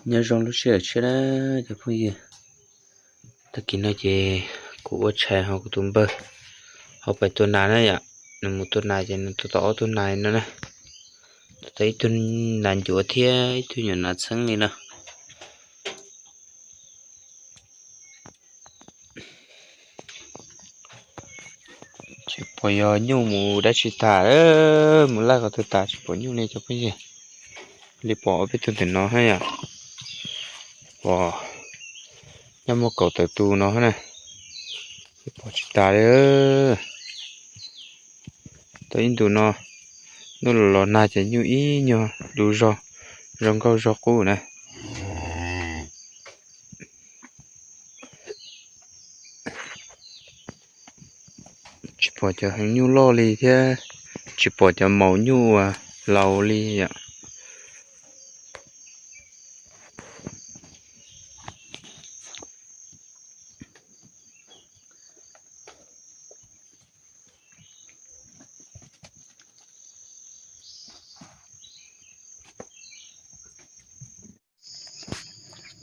Nyob zoo lub sij hawm tshiab na cov phooj ywg. Tag kis no ces kuv ua tshais ho kuv tus npawg ho pais tua nas na yom. Nws mus tua nas ces nws tua tau ob tug nas no na. Tua tau ib tug nas ncuav thiab ib tug nyuam nas txheeb li no. Tsis pom yog nyuj mus dab tsi tas, mus laj qhov twg tas tsis pom nyuj li cov phooj ywg. Li pom ob peb tug ntawm no hab yom. Pom nyob muaj kaum tawm tus no na, pom tsis tas li. Tau ib ntus no, ntuj los los nag ces nyuj ib nyuag du zog, zoo nkauj zog qub na. Tsis pom cov heev nyuj loj li thiab tsis pom cov maum nyuj uas laus li yom.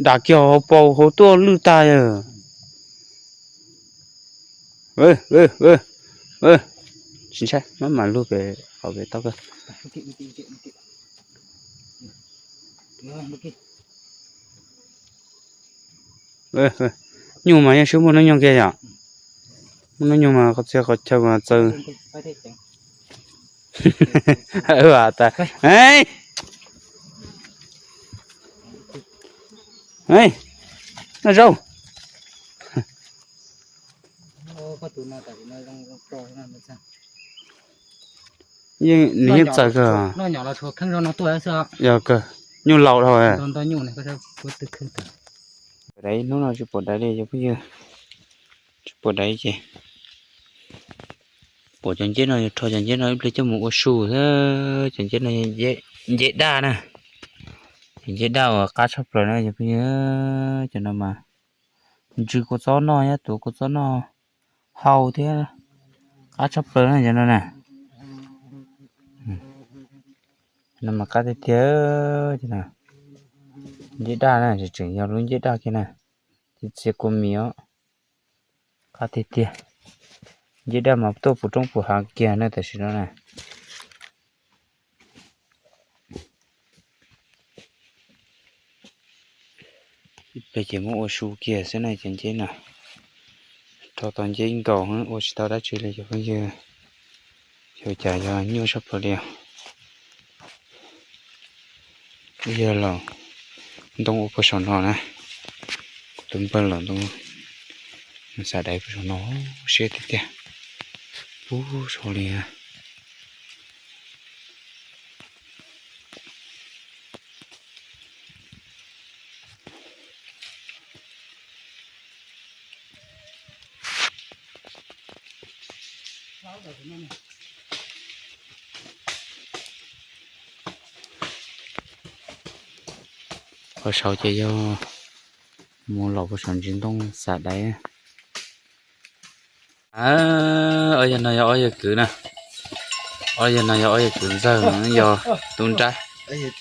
Dam kiag hauv paus hauv tuaj lwj tag. Tsis ntshai, maj mam lug pem qhov pem tau kawg. Nyuj mas yeej swb muaj hnub nyoog kiag yom. Muaj hnub nyoog mas qhov txhia qhov chaw mas txawv. Noj zaub. Nws yeej txawv kawg. Yog kawg, nyuj laus dhau. Daiv hnub no tsis pom daiv li cov phooj ywg, tsis pom daiv ces pom cov nceb no yog rho cov nceb no ib pliag coj mus ua su xwb. Cov nceb no nceb daj na, cov nceb daj uas qab tshaj plaws na cov phooj ywg. Cov no mas ntsw kua txob noj thiab tuav kua txob noj hau thiab, qab tshaj plaws na cov no na. No mas qab tiag tiag. Nceb daj na, tseem yog lub nceb daj kiag na, txiv txiav kua mis os. Qab tiag tiag. Nceb daj mas tuaj puv roob puv hav kiag na tam sim no na. Ib pliag ces muab ua su kiag xwb na cov nceb no. Rho tau nceb nkaus ua tsis tau dab tsi li cov phooj ywg. Xyov cas yog nyuaj tshaj plaws li os. Yog los ntoo ua puag saum no na. Kuv tus npawg los ntoo, nws xav daiv puag saum no siab tiag tiag. Puag saud li. Puag saud ces yog mus los puag saum ntsis ntoo xav daiv. Ob yawg no yog ob yawg kwv na. Ob yawg no yog ob yawg kwv ntxawg, yog tus nrab. Yog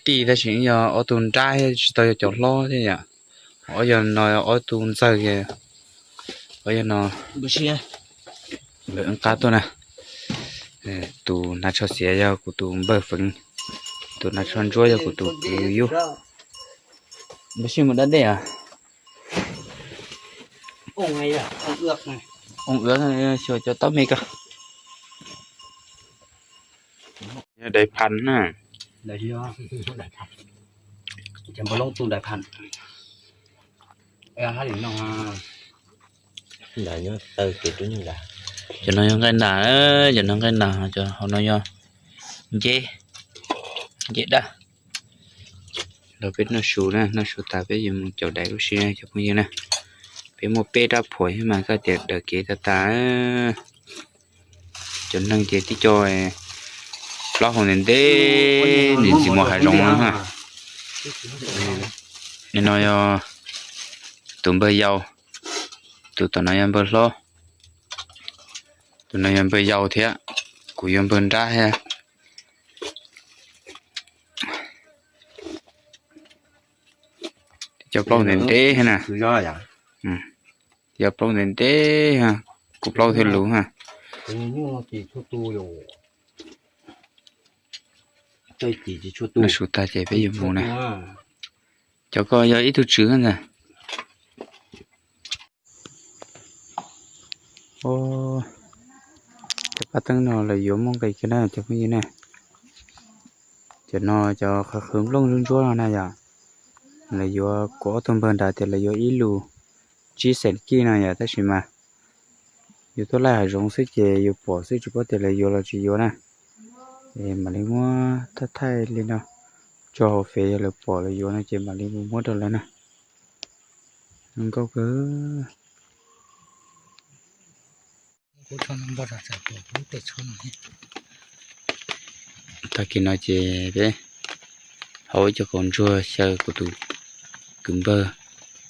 tij tab sis yog ob tug nrab thiab tsis tau yog cov hlob thiab yom. Ob yawg no ob tug ntxawg, ob yawg no nkawd wb qab tuaj na. Tus hnav tsho xiav yog kuv tus npawg Feev, tus hnav tsho ntsuab yog kuv tus kwv Yub. Npawg Sij mus da dej os. Xyuas cov taub me ko. Yog dais phas na. Cov no yog nqaij nas, cov no nqaij nas, cov hauv no yog nceb, nceb daj. Los peb noj su na, noj su tas peb yuav mus caum dais lub sij cov phooj ywg na. Peb muaj peb rab phuam thiab mas koj tias daws kev tag tag. Cov neeg ces tib co plaub hau ntev ntev, nim ntxim mus hav zoov no na. Nim no yog tus npawg yau, tus tom no yog npawg hlob, tus no yog npawg yau thiab, kuv yog npawg nrab thiab. Cov plaub ntev ntev na. Cov plaub ntev ntev, kuv plaub thiab luv ha. Noj su tag ces peb yuav mus na. Cov ko yog ib tug tswv ntag. Cov paj teeb no lawv yuav muaj nqis kiag na cov phooj ywg na. Cov no cov qhwv qhwv nplooj ntsuab ntsuab no na yom. Lawv yuav, kuv ob tug npawg nrad tias lawv yuav ib lus tsib xees kij no yom, tab sis mas yus tuaj laij hav zoov xwb ces yus pom xwb tsis paub tias lawv yuav los tsis yuav na. Es mam li muab thaij thaij li no tso hauv fev, yog lawv pom lawv yuav no ces mam li mus muab rau lawv na. Zoo nkauj kawg. Tag kis no ces peb hau ib co kaus ntsuag xyaw kuv tus kwv npawg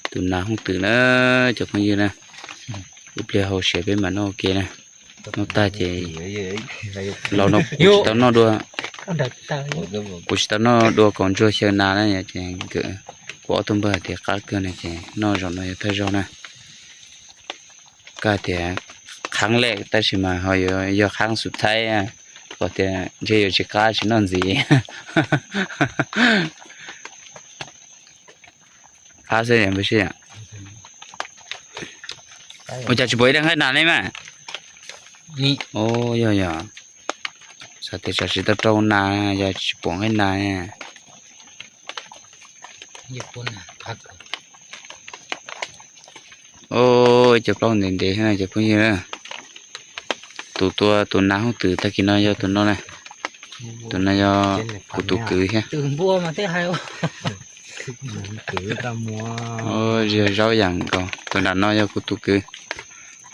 tus nas hooj twm na cov phooj ywg na. Ib pliag hau siav peb mam noj ua ke na. Noj tag ces los no kuv tsis tau noj dua, kuv tsis tau noj dua kaus ntsuag xyaw nas na ces nkawd, kuv ob tug npawg hais tias qab kawg no ces noj zaum no yog thawj zaug na. Koj tias qhab lem tab sis mas ho yuav yog qhab xub thaib, qhov tias ntshe yuav tsis qab tsis noj ntxiv. Qab xwb npawg Sij. Ua cas tsis pom ib daim nqaij nas li mas? Yog yog, xav tias tsam tsis tau rau nas yog tsis pom nqaij nas. Ib co plaub ntev ntev cov phooj ywg na. Tus tua tus nas hooj twm tag kis no yog tus no na. Tus no yog kuv tus kwv thiab. Ziag zaub yam nkaus. Tus nram no yog kuv tus kwv,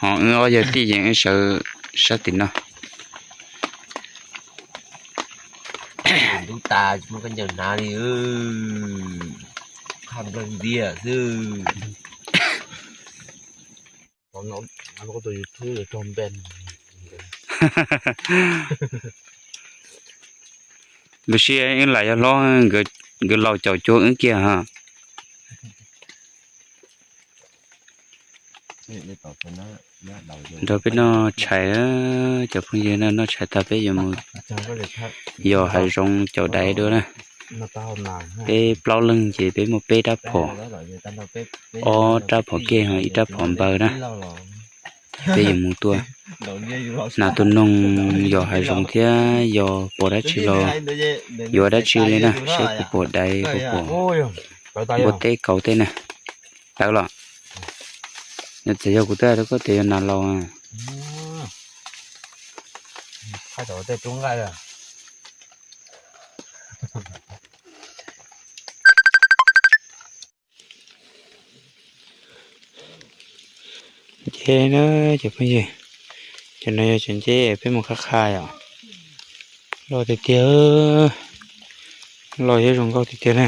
ho wb ob yawg tij yeej wb sawv sab tim no. Ntub tas tsis muaj khaub ncaws hnav li, qhab nplooj ntiag xwb. Npawg Sij, wb lam yog hlob, nkawd laus caum cuag wb kiag ha. Nrog peb noj tshais, cov phooj ywg na, noj tshais tag peb yuav mus yos hav zoov caum daiv dua na. Peb plaub leeg ces peb muaj peb rab phom, ob rab phom kev ho ib rab phom npaws na. Peb yuav mus tua nas tua noog, yos hav zoov thiab yos pom dab tsi los yuav dab tsi li na, seb puas pom daiv, puas pom npua teb kauv tej na. Tawv los? Nws txawm yog kuv twb hais rau koj tias yog nas laus. Nceb na cov phooj ywg, cov no yog cov nceb peb mus qab qha yom. Loj tiag tiag, loj thiab zoo nkauj tiag tiag na.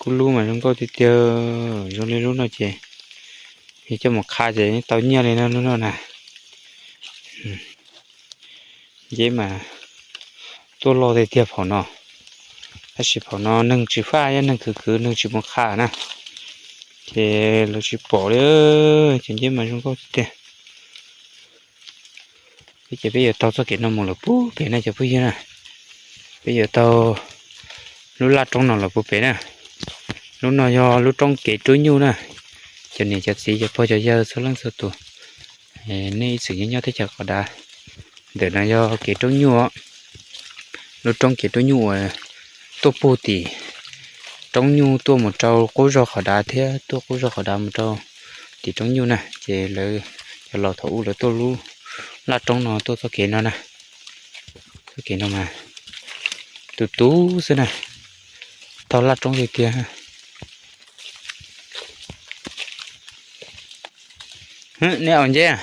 Kub lub mas zoo nkauj tiag tiag, zoo li lub no ces yog coj mus qha ces yeej tau nyiaj li na lub no na. Nceb mas tuaj loj tiag tiag phaum no, tab sis phaum no neeg tsis faj, yog neeg khwv khwv neeg tsis mus qha na, ces lawv tsis pom li. Ces nceb mas zoo nkauj tiag tiag. Peb ces peb yuav taug txoj kev no mus lawm puag pem na cov phooj ywg na. Peb yuav taug lub laj roob no lawm puag pem na. Lub no yog lub roob kev rub nyuj na. Cov niam cov txiv cov pog cov yawg txhua leej txhua tus, nej ib txwm nyob nyob teb chaws Qhov Dav, ntawm no yog kev rub nyuj. Lub roob kev rub nyuj uas tuaj puag tim roob nyuj tuaj mus rau qub zog Qhov Dav thiab tuaj qub zog Qhov Dav mus rau tim roob nyuj na, ces lawv cov laus thaum ub lawv tuaj lub laj roob no tuaj txoj kev no na. Txoj kev no mas tus tub xwb na, taug laj roob tiag tiag. Neb aus nceb,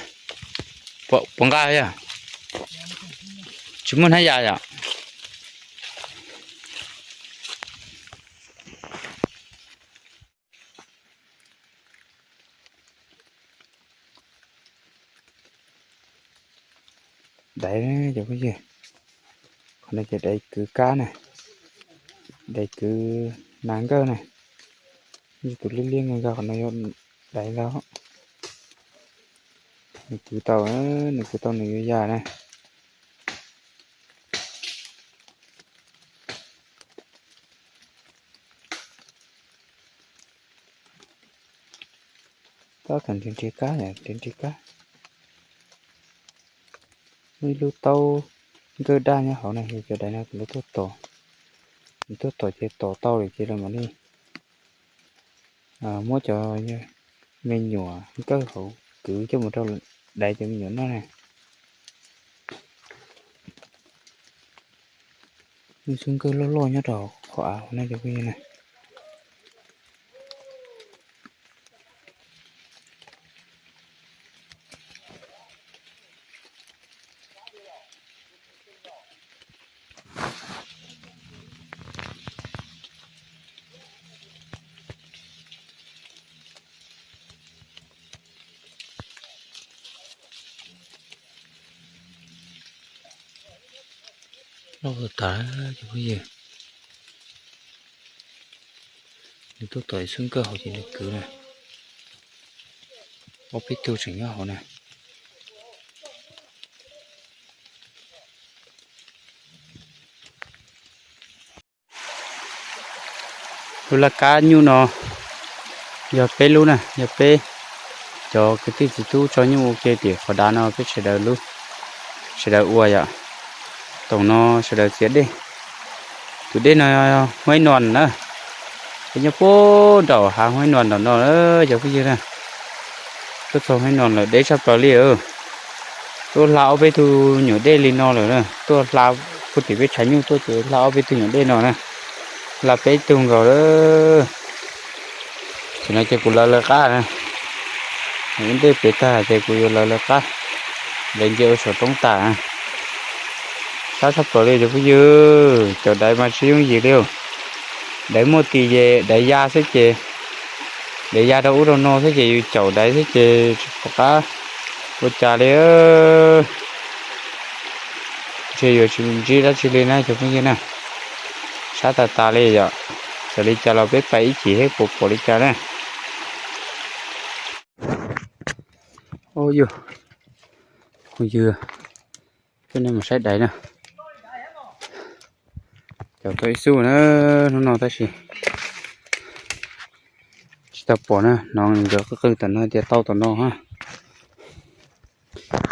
puas nqa yom? Tsis muaj hnab yas yom? Daiv cov phooj ywg, qhov no ces daiv kwv kab na, daiv kwv nas nkawj na. Tus liab liab nkag qhov no yog daiv ntag. Nws kwv tau, nws kwv tau nws yuav ya na. Tab tom nrhiav nrhiav kab, nrhiav nrhiav kab. Muaj ib lub taub nkawj daj nyob hauv na, yog cov daiv no kuv lawv tuaj tom. Nws tuaj tom ces tom tau lawm ces lawv mam li muab cov me nyuam nkawj hauv kwv coj mus rau daiv cov me nyuam noj na. Muaj xub nkawj loj loj nyob rau qhov av hauv na cov phooj ywg na. Loj tas tas cov phooj ywg. Nws tuaj tom xub nkawj hauv ces nws kwv na. Ob peb tug tseem nyob hauv na. Lub laj kab nyuj no yog peb lub na, yog peb cov kwv tij txiv tub tso nyuj ua ke tim qhov dav no peb sawv daws lub, sawv daws ua yom. Toom no sawv daws txiav dej. Tus dej no Huaib Nua na, peb nyob puag nraum hav Huaib Nua nraum no cov phooj ywg na. Tuaj txog Huaib Nua lawm deb tshaj plaws li. Tuaj hla ob peb tug nyuam dej li no lawm na, tuaj hla puag tim peb tshav nyuj tuaj ces hla ob peb tug nyuam dej no na. Hla peb tug nkaus lawm. Tam no ces kuv lawv lawv qab na. Ua ntej pem tag ces kuv yuav lawv lawv qab, lawv nce ua saum roob tas. Sab tshaj plaws li cov phooj ywg, caum daiv mas tsis yooj yim li. Daiv muaj tis ces daiv ya xwb ces, daiv ya rau ub rau no xwb ces yus caum daiv xwb ces tsis pom qab ua cas li. Ntshe yuav tsis ntsib dab tsi li na cov phooj ywg na. Sab tas tas li yom. Txawm li cas los peb pais ib chim thiab puas pom li cas na. Ua yog phooj ywg, coj nej mus saib daiv na. Caum tau ib xub na, hnub no tab sis tsis tau pom na, hnov nkawd qw qw tom no tias tau tom no ha.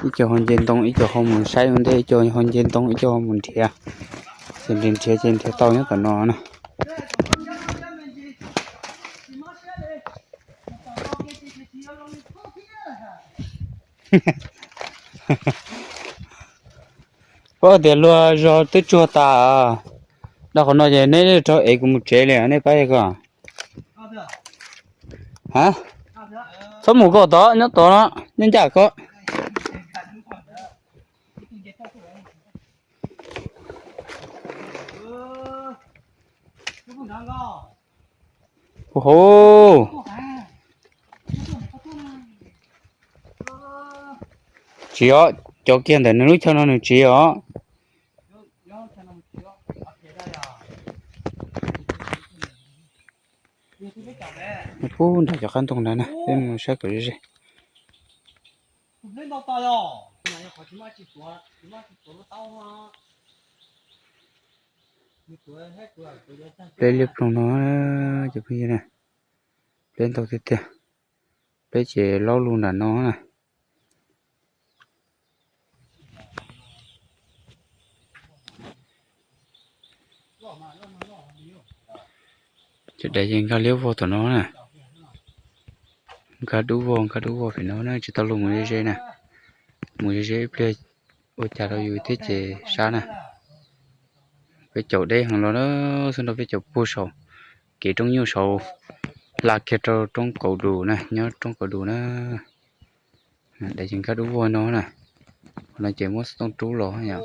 Ib co ho nce ntoo, ib co ho mus saib ua ntej, ib co ho nce ntoo, ib co ho mus nrhiav. Ces nrhiav nrhiav ces nrhiav tau nyob tom no na. Paub tias luag zog twb tsuag tas. Dhau qhov no ces neb rov ev kuv mus tsev li nej pab ko. Ha, txhob mus koj tod, nyob tod no, nyob ncaj koj. Hu hu. Tsis os, cov kiag ntawm nws lub chaw no nws tsis os. Pub nram cov qab ntoo ntawd na, peb mus saib kom ze ze. Pleb liab ploog no, cov phooj ywg na, pleb ntau tiag tiag. Pleb ces laub lug nram no na. Cov daiv ces nkag liab vog tom no na. Nkag dub vog, nkag dub vog pem no na, tsis tau lug mus ze ze na. Mus ze ze ib pliag ua cas rau yus thiab ces sab na. Peb caum deb heev los na, xub nrau peb caum puag saum kev roob nyuj saud, hla kiag rau roob kaum dus na, nyob roob kaum dus na. Daiv ces nkag dub vog no na. Qhov no ces muab xov tooj rub los yom.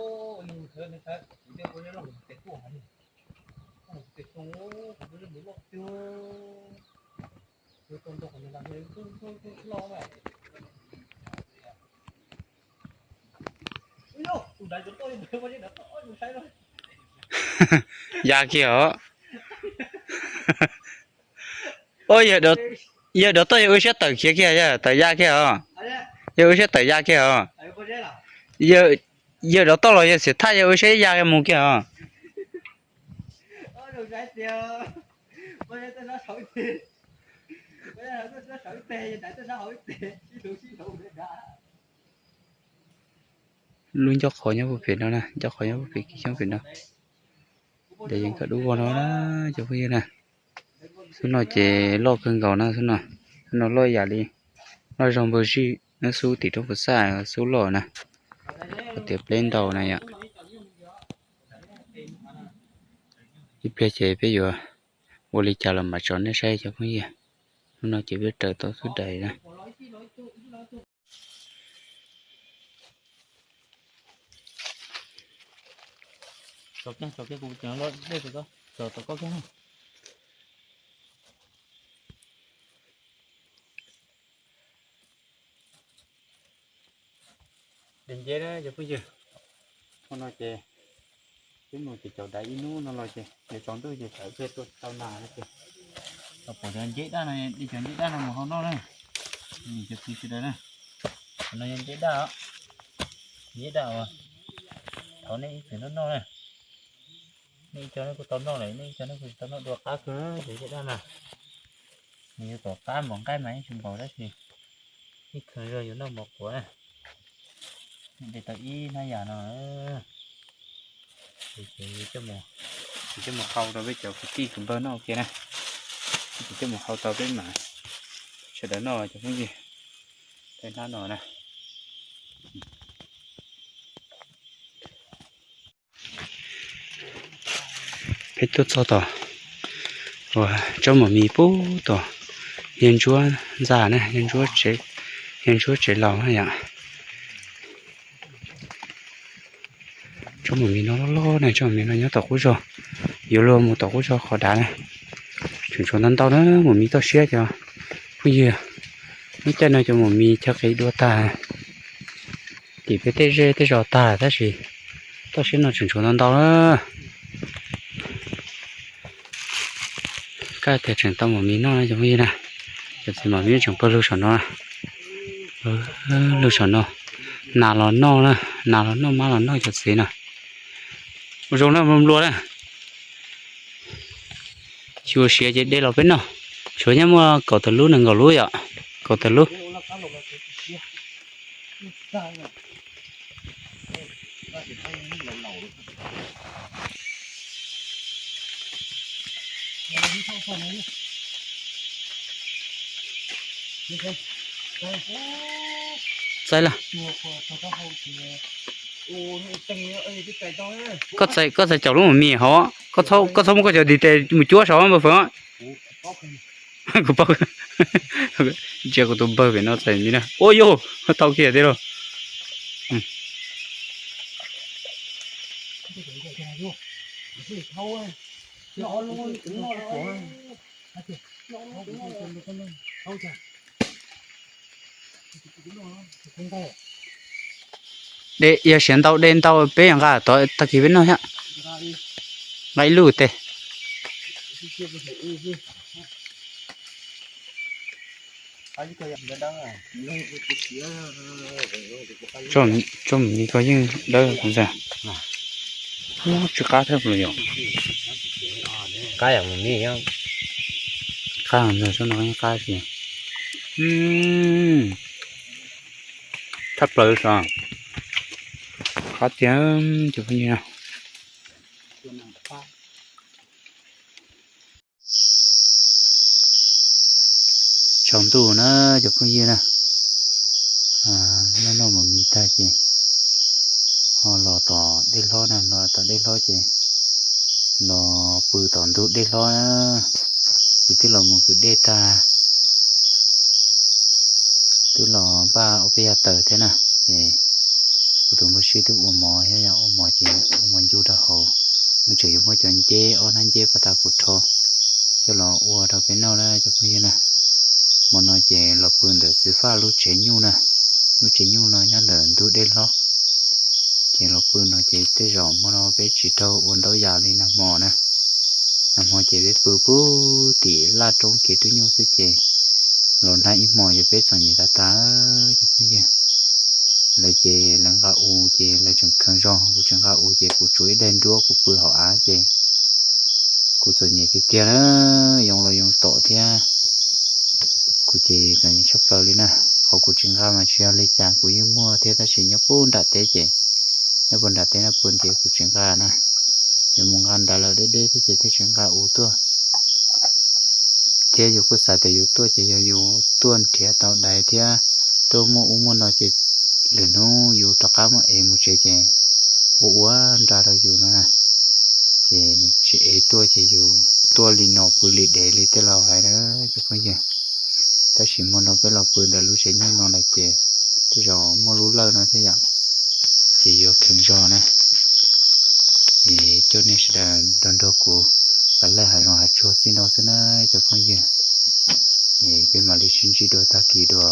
Ya kiag os. Yawg dov toj yog ua siab tawm khiav kiag, yog tawm ya kiag os. Yog ua siab tawm ya kiag os. Yawg dov toj los yog xiam thaj yog ua siab ya mus kiag os. Lub ncauj qhov nyob puag pem no na, ncauj qhov nyob puag pem kis xyoob pem no. Ces yeej kawm dub vog no na, cov phooj ywg na. Xub no ces loj kawg nkaus na, xub no, xub no loj yam li loj zog npawg zij na, xub tim roob Phuv Xaj xub loj na. Qhov tias pleb ntau na yom. Ib pliag ces peb yuav ua li cas los mam tso nej saib cov phooj ywg. Xub no ces peb raws tau xub dais na. Dej nceb na cov phooj ywg. Hnub no ces twb mus ces caum dais ib hnub no los ces yuav tsaus ntuj ces sawv kiag tuaj tau nas no ces. Los pom cov nceb daj no, cov nceb daj no mus hau noj na. Cov phooj ywg sawv daws na, cov no yog nceb daj os. Nceb daj uas thov nej ib txwm noj noj na. Nej ib co nej kuj tau noj lawm, nej ib co nej kuj tsis tau noj dua, qab kawg cov nceb daj na. Nws yuav kom qab mov nqaij mas yeej tsis npaum tab sis ib khw zog yuav noj mov quav na. De tau ib hnab yam no. Ces coj mus hau rau peb cov kwv tij kwv npawg noj ua ke na. Ces coj mus hau tau peb mas sawv daws noj cov phooj ywg. Tej hnab no na. Peb tuaj txog tom uas tsob mos mis pub tom yawg Ntsuab ntxa na, yawg Ntsuab tsev, yawg Ntsuab tsev laus na yom. Tsob mos mis no loj loj na, tsob mos mis no nyob tom qub zog, yuav luag mus tom qub zog qhov dav na. Tseem tshuav ntau ntau na, mos mis toj siab cov phooj ywg. Lub caij no cov mos mis chaw qis dua tag. Tim peb tej zej tej zos tag tab sis toj siab no tseem tshuav ntau ntau na. Kab tias tseem tau mos mis noj na cov phooj ywg na. Cov txiv mos mis tseem pawg lug saum no. Lug saum no. Nas los noj na, nas los noj, mab los noj cov txiv na. Ua zoo na, nplua na. Xyuas siav ces de los peb noj. Tshuav nyob muaj kaum tawm lub nees nkaum lub yom. Kaum tawm lub. Txaij lawm. Koj txais, koj txais caum lub mos mis hov, koj txhob muab koj cov ntiv tes mus cuab saum npawg Fwm. Kuv paub. Ntsia kuv tus npawg pem no txais mis na. Ua yog tau kiag thiab lauj. De yog siav ntau de ntau peb yuav nqa tod tag kis peb noj thiab. Nqa ib lub tes. Tsob mis ko yeej dawb kuv ntag. Ub, tsis qab thiab los yog. Qab yam mos mis, qab no, tsob no yeej qab si. Thaj plaws sav, qab tiag cov phooj ywg. Tsaus ntuj na cov phooj ywg na, noj noj mos mis tag ces ho los tom dej hlob na, los tom dej hlob ces los pw tom ntug dej hlob na. Ces twb los mus kwv dej tag, twb los npaj ua peb yag taws thiab na. Ces kuv tus npawg Sij twb ua mov thiab, yog ua mov ces ua mov ncu rau hauv. Wb tseem yuav muab cov nceb, ob hnab nceb paj tas kuv rho coj los ua rau peb noj na cov phooj ywg na. Hmo no ces los pw ntawm txiv Faj lub tsev nyuj na, lub tsev nyuj no nyob ntawm ntug dej hlob. Ces los pw no ces tej zaum hmo no peb tsis raug ua ntau yam li nag hmo na. Nag hmo ces peb pw pub tim laj roob kev tub nyuj xwb ces los nag ib hmos ces peb txom nyem tas tas cov phooj ywg. Lawv ces lawv nqa u ces lawv tseem kheev zog, kuv tseem nqa u ces kuv tsuav ib daim nruab kuv pw hauv av ces kuv txom nyem tiag tiag na, yoo los yoo tom thiab. Kuv ces txom nyem tshaj plaws li na. Qhov kuv tsis nqa mas tsis yog li cas, kuv yeej muaj thiab tab sis nyob puag nram teb ces, nyob puag nram teb no pw ntiav kuv tsis nqa na. Yuav mus nqa nrad lawm deb deb thiab ces thiaj tsis nqa u tuaj. Thiab yus kuj xav tias yus tuaj ces yog yus tuaj nrhiav tau daiv thiab tuaj muaj ub muaj no ces lwm hnub yus rov qab muab ev mus tsev ces ua ua nra rau yus no na. Ces tsis ev tuaj ces yus tuaj li no pw li dev li tej laus hais na cov phooj ywg. Tab sis hmo no peb los pw ntawm lub tsev nyuj no lawm ces tej zaum muaj lub lawj no thiab yom, ces yuav kheev zog na. Es coj nej sawv daws nrog nrog kuv pab laij hav zoov hav tsuag txij no xwb na cov phooj ywg. Es peb mam li sib ntsib dua tag kis dua.